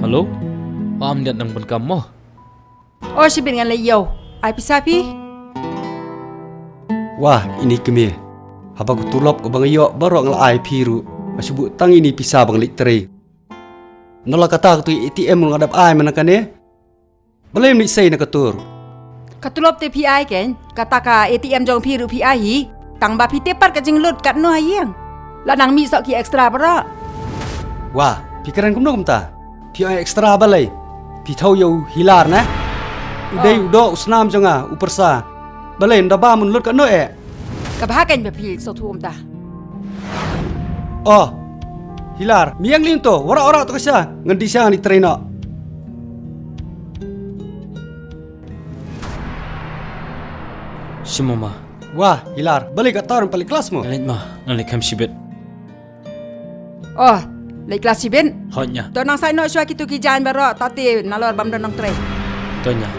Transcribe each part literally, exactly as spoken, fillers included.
Hello? Ba am niat nang ban kam mo? O, shibit ngan leit ïew. Ai pisa phi? Wah, ini kmie. Haba ka tulop kaba nga ïoh baroh nga la ai phi ruh. Nga shu buh tang ini pisa ba nga leit trei. Nala kata ka tu A T M nga dap ai mana kane. Balei ym leit sei na ka tur? Ka tulop te phi ai kein, kata ka A T M jong phi ruh phi ai hi. Tang ba phi tip pat ka jinglut katno ha ïing. La nang mih soh ki extra baroh. Wah, phi kren kumno kumta? Phi ai extra balei? Phi thaw ïa u Hilar ne? U dei u doh u snam jong nga, u pyrsa. Balei ynda ba mun lut katno eh? Ka bha kein ba phi sngewthuh kumta. Oh, Hilar, me ïeng lynto, waroh waroh to ka sha, ngan dih sha ngan ïatrei noh. Shi mama. Wah, Hilar, balei katta ruh ym pat leit klas mo? Nga leit ma, nga leit kham shibit. Oh, leit klas shibit? Hooid nga. To nang sait noh shuwa kito ki jaiñ baroh, to te nalor bym don nongtrei. To nga.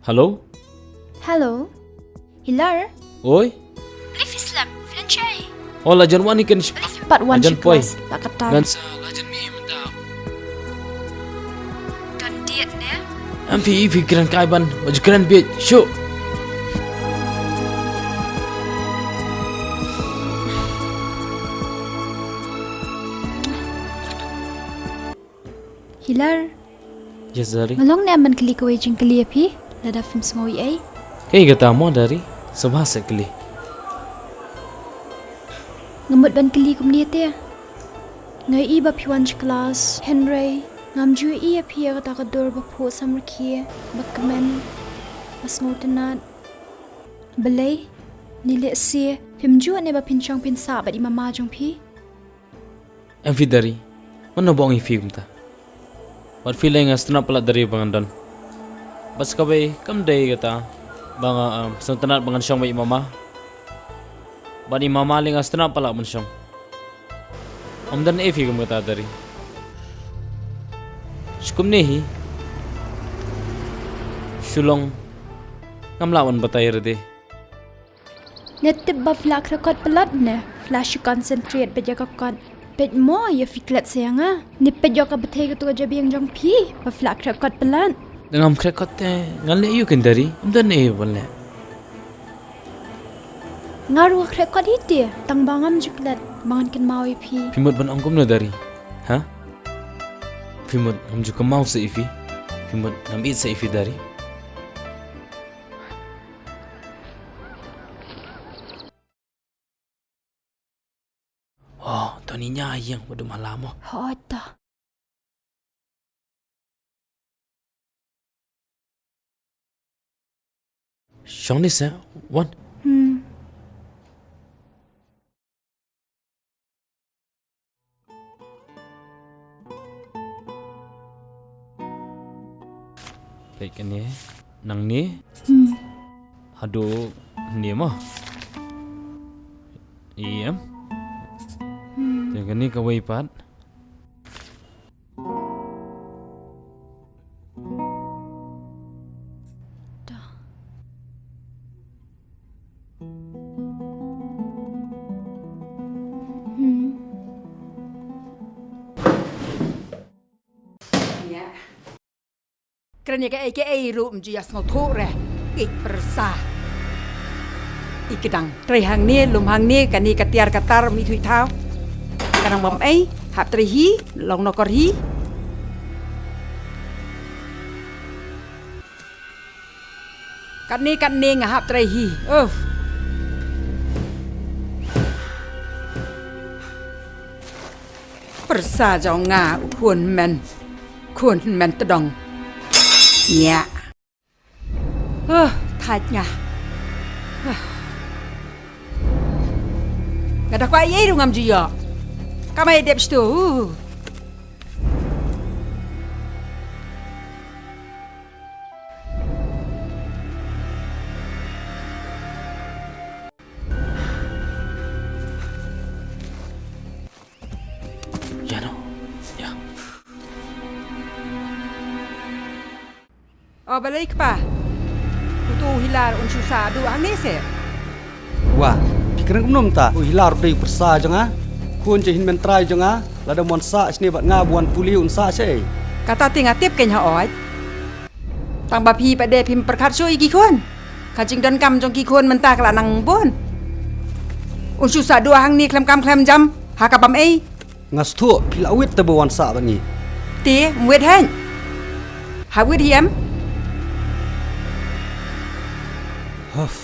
Hello? Hello. Hilar? Oi? Balei phi slem? Phi don shaei? Oh, la jan wan hi kan. Balei phi pat wan shi klas? La katta. Ngan sa la jan mih mynta. Don date ne? Em phi, phi kren kai ban, ba ju kren bieit. Shu. Hilar. Yes, Dari. Nga long ne em ban kylli kawei jingkylli ïa phi, lada phim sngew ei ei? Kaei kata mo, Dari? Sngewbha seh kylli. Nga mut ban kylli kumne te. Nga ïohi ba phi wan sha klas, hynrei ngam ju ïohi ïa phi ïa kata ka dur ba phuh samrkhie, ba kmen, ba sngewtynnat. Balei? Ni lehse phim ju ne ba phin shong phin sah bad i mama jong phi? Em phi Dari, mano ba ong ïa phi kumta? Bad phi lei nga sngewtynnat palat Dari ba ngan don. Bad sa kawei kam dei kata ba nga, um, sngewtynnat ba ngan shong bad i mama. Bad i mama lei nga sngewtynnat palat ban shong. Ym don ei phi kum kata Dari. Shu kumne hi. Shu long ngam lah ban batai ïa lade. Ne tip ba phi la khreh kot palat ne, phi la shu concentrate bad ïa ka kot. Peit mo ïa phi klet sa ïa nga. Ne peit ïa ka bthei katu ka jabieng jong phi, ba phi la khreh kot palat. Da ngam khreh kot te ngan leh aïu kein Dari, ym don ei ban leh. Nga ruh nga khreh kot hi te, tang ba ngam ju klet ba ngan kynmaw ïa phi. Phi mut ban ong kumno Dari? Ha? Phi mut ngam ju kynmaw sa ïa phi? Phi mut ngam ïeit sa ïa phi Dari? Oh, to ni nia ïeng ba dum hala mo. Hooid to. Shong ni se, wan. Hmm. Peit kane, nangne. Hmm. Haduh ne mo. Ïa. Hmm. Te kane kawei pat. Hmm. Kren ïa kaei kaei ruh ym ju ïa sngewthuh re. Ïeit pyrsa. I kdang trei hangne lum hangne, kane ka tiar ka tar ym ithuh ithaw. Ka nang bam ei, hap trei hi, long nokor hi. Katne katne nga hap trei hi. Uff. Pyrsa jong nga u khun hynmen. Khun hynmen tdong. Ïa. Huh, thait nga. Huh. Nga da kwah ïa ruh ngam ju ïoh. Ka mai dep stu. Ïa no. Ïa. O balei kpa? Uto u Hilar un shu sah duh hangne se. Wa, phi kren kumno mynta? U Hilar u dei u pyrsa jong nga. Khun jong hynmen trai jong nga. Lada mon sah shane bad nga ba wan pule un sah shaei? Kata te nga tip kein hooid. Tang ba phi pat de phim pyrkhat shuh ïa ki khun. Ka jingdonkam jong ki khun mynta ka la nang bun. Un shu sah duh hangne khlem kam khlem jam ha ka bam ei. Nga sngewthuh phi la wit te ba wan sah bad ngi. Te, ym wit hynrei. Ha wit hi em? Huff.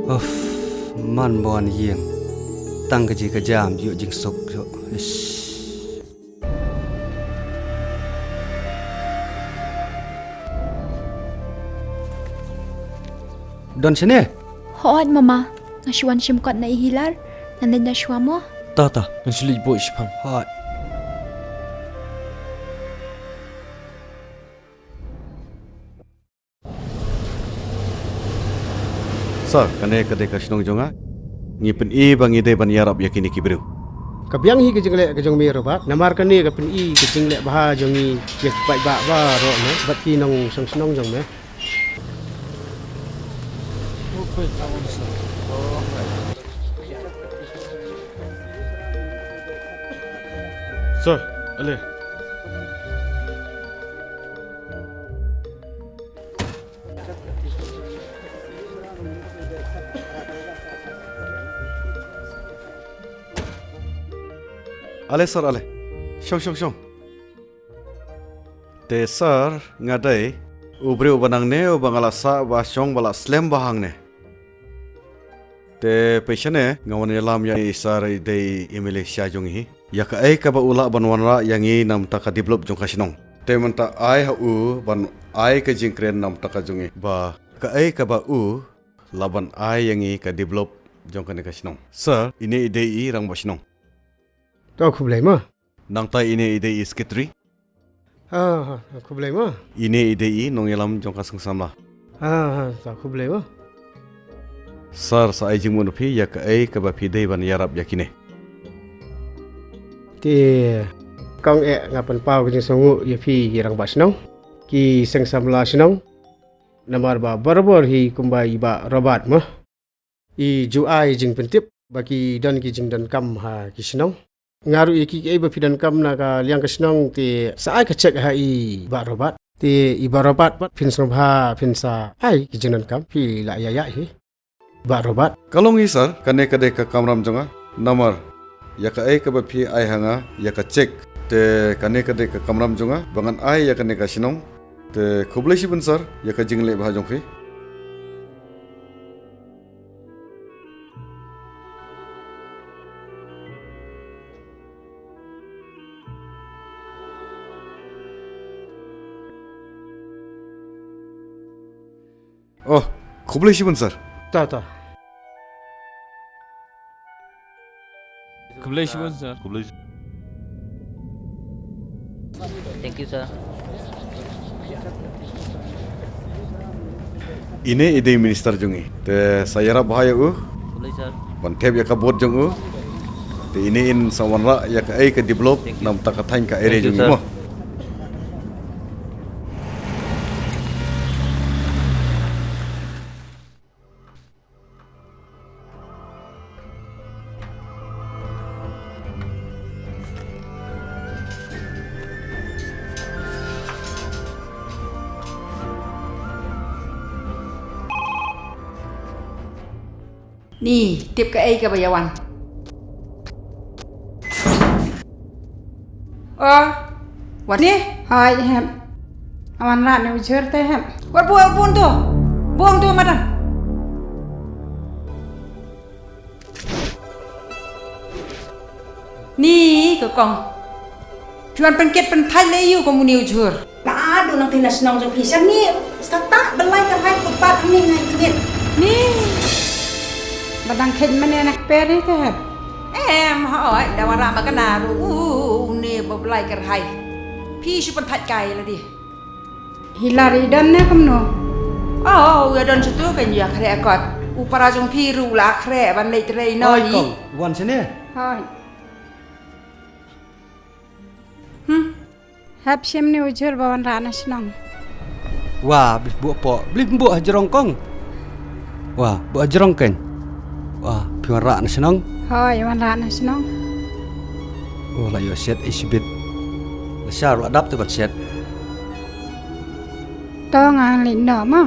Uff, man ba wan ïing. Tang ka jingkajam, ïoh jingsuk, ïoh. Ish. Don shane? Hooid, mama. Nga shu wan shim kot na i Hilar. Ngan leit noh shuwa mo. Ta, ta. Ngan shu leit buh shiphang. Hooid. Sir, kane ka dei ka shnong jong nga. Ngi pyni ba ngi dei ban ïarap ïa kine ki briew. Ka biang hi ka jingleh ka jong me Robert. Namar kane ka pyni ka jingleh bha jong ngi ïa ki paidbah baroh ne bad ki nongshong shnong jong me. Sir, ale. Ale sir, ale. Shong, shong, shong. Te sir, nga dei u briew uba nangne uba nga la sah ba shong ba la slem bha hangne. Te pyrshah ne nga wan ïalam ïa i sir i dei i Malaysia jong ngi. Ïa kaei kaba u lah ban wanrah ïa ngi namar ka develop jong ka shnong. Te mynta ai ha u ban ai ka jingkren namar ka jong ngi ba kaei kaba u lah ban ai ïa ngi ka develop jong kane ka shnong. Sir, ine i dei i rangbah shnong. To khublei mo. Nangta ine i dei i secretary. Ha, ha, khublei mo. Ine i dei i nongïalam jong ka seng samla. Ha, ha, to khublei mo. Sir, sa ai jingmut phi ïa kaei kaba phi dei ban ïarap ïa kine. Te kong eh nga pynpaw ka jingsngewnguh ïa phi ïa rangbah shnong. Ki seng samla shnong. Namar ba barabor hi kumba i Bah Robert mo. I ju ai jingpyntip ba ki don ki jingdonkam ha ki shnong. Nga ruh ïa kiei ba phi donkam na ka liang ka shnong te sa ai ka check ha i Bah Robert. Te i Bah Robert pat phin sngewbha phin sa ai ki jingdonkam phi la ïa ïa hi. Bah Robert. Ka long hi sir, kane ka dei ka kamram jong nga. Namar ïa kaei kaba phi ai ha nga ïa ka check. Te kane ka dei ka kamram jong nga ba ngan ai ïa kane ka shnong. Te khublei shibun sir ïa ka jingleh bha jong phi. Oh, khublei shibun sir. Ta, ta. Khublei shibun sir. Khublei. Thank you sir. Ine i dei minister jong ngi. Te sa ïarap bha ïa u. Khublei sir. Ban thep ïa ka vote jong u. Te ine in sa wanrah ïa kaei ka develop namar ka thaiñ ka area jong ngi mo. Ni, tip kaei kaba ïa wan. Oh, wat ni? Hooid, hep. Wan rah ne u Jhur te, hep. Wat bun, bun to. Bun to, madan. Ni ka kong. Phi wan pynkit pynthait lei ïa u kum une u Jhur. Ba du nang phi na shnong jong phi sha ni. Sa ta belai ka rai put pat ni ngai kit. Ni. Ba dang khet mane na kper hi te, hep. Em, hooid, da wan rah ma ka na ruh. U, une ba belai ka rai. Phi shu pynthait kai la di. Hi la ri don ne kumno? Oh, u ïa don shuh tu kan ïa khreh kot. U para jong phi ruh la khreh ban leit trei no. Oi, ni kong, wan sini. Hooid. Hmm. Hap shim ne u Jhur ba wan rah na shnong. Wa, bli buh po, bli buh hajrong kong. Wa, buh hajrong kan. Wa, phi wan rah na shnong. Hooid, wan rah na shnong. Oh, la ïoh shet ai shibit. La shar la dap te ban shet. To nga leit noh ma.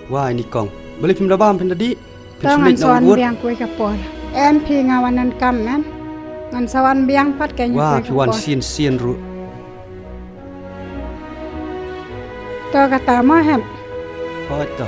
Wa, ini kong. Beli phim da bam phin da di. Phin to ngan sa wan biang kawei ka por. Em phi nga wan nang kam em. Ngan sa wan biang pat ka. Wa, phi wan sien sien ruh. To kata ma, hep. Hooid to.